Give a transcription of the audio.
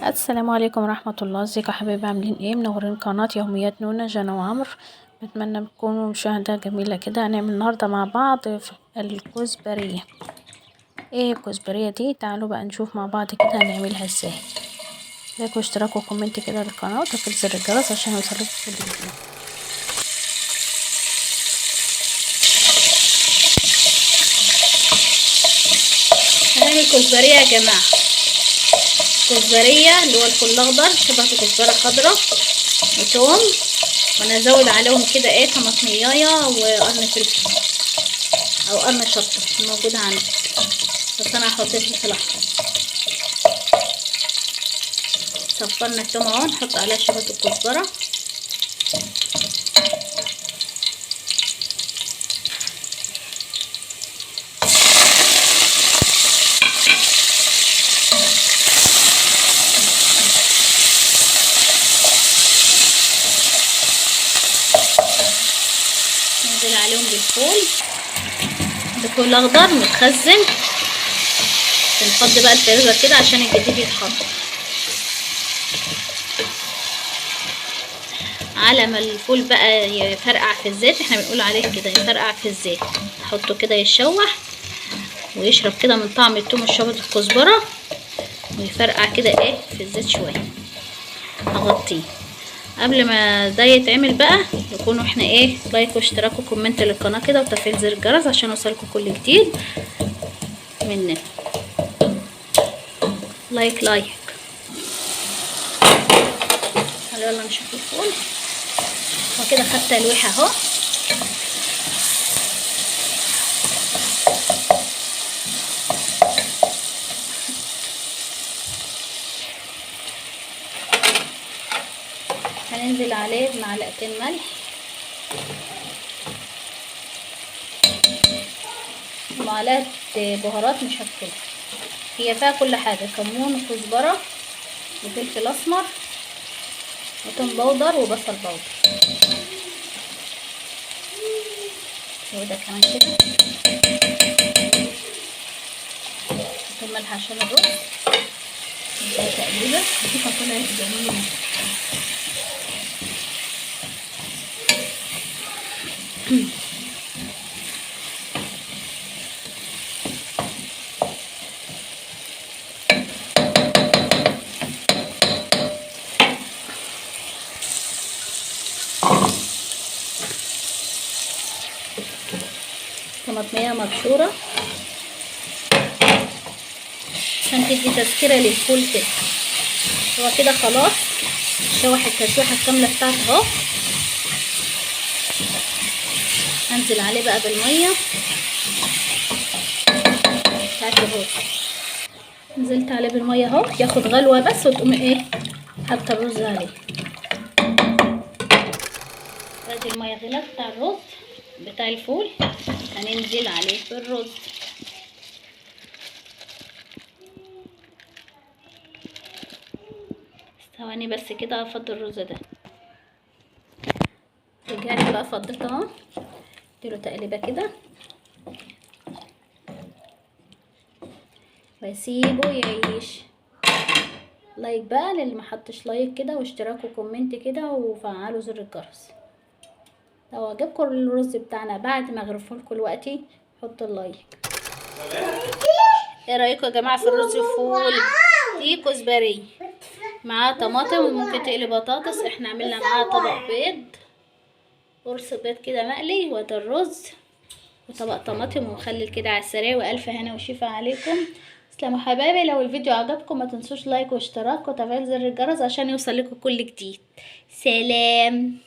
السلام عليكم ورحمة الله. ازيكم يا حبايبي، عاملين ايه؟ منورين قناة يوميات نونا جانا وعمرو. نتمنى تكونوا مشاهدة جميلة كده. هنعمل النهاردة مع بعض الكزبرية. ايه الكزبرية دي؟ تعالوا بقى نشوف مع بعض كده هنعملها ازاي. like واشتراك و comment كده للقناة وتفعيل زر الجرس عشان يوصلكم كل جديد. هنعمل كزبرية يا جماعة. كزبرية اللي هو الفول الأخضر، شبه كزبرة خضراء وتوم، وانا ازود عليهم كده ايه طماطمية وقرن فلفل او قرن شطة الموجود عندي، بس انا هحط فلفل احمر. صفرنا التوم اهو، نحط عليها شبه الكزبرة. ننزل عليهم بالفول، ده فول اخضر متخزن، بنفضي بقى الفريزر كده عشان الجديد يتحط. على ما الفول بقى يفرقع في الزيت، احنا بنقول عليه كده يفرقع في الزيت، نحطه كده يتشوح ويشرب كده من طعم التوم والشبت الكزبره، ويفرقع كده ايه في الزيت شوية. اغطيه قبل ما ده يتعمل بقى، يكونوا احنا ايه like واشتراك و comment للقناة كده وتفعيل زر الجرس عشان يوصلكم كل جديد مننا. like like. يلا نشوف الفول. وكده خدت تلويحه اهو. هننزل عليه بمعلقتين ملح ومعلقة بهارات مشكلة، هي فيها كل حاجة، كمون وكزبرة وفلفل اسمر وتوم powder وبصل powder، وده كمان كده ملح عشان الرز. ده تقليبة شوفها طلعت جميلة. طماطمية مبشورة عشان تدي تسكيرة للفول كده. هو كده خلاص شوح التشويحة الكاملة بتاعته اهو. هنزل عليه بقى بالمية بتاعت الرز. نزلت عليه بالمية اهو، ياخد غلوة بس وتقوم ايه حاطة الرز عليه. ادي المية غلت بتاع الرز بتاع الفول، هننزل عليه بالرز. ثواني بس كده افضي الرز ده. رجعت بقى فضيته اهو، اديله تقليبه كده واسيبه يعيش. like بقى للي ما حطش like كده، واشتراك و comment كده، وفعلوا زر الجرس. لو عجبكم الرز بتاعنا بعد ما اغرفه لكم دلوقتي حطوا ال like. ايه رايكم يا جماعة في الرز الفول؟ دي كزبريه معاه طماطم وممكن تقلي بطاطس. احنا عملنا معاه طبق بيض، قرص بيض كده مقلي، وده الرز وطبق طماطم ومخلل كده على السريع. والف هنا وشفا عليكم. تسلموا حبايبي. لو الفيديو عجبكم ما تنسوش like واشتراك وتفعيل زر الجرس عشان يوصل لكم كل جديد. سلام.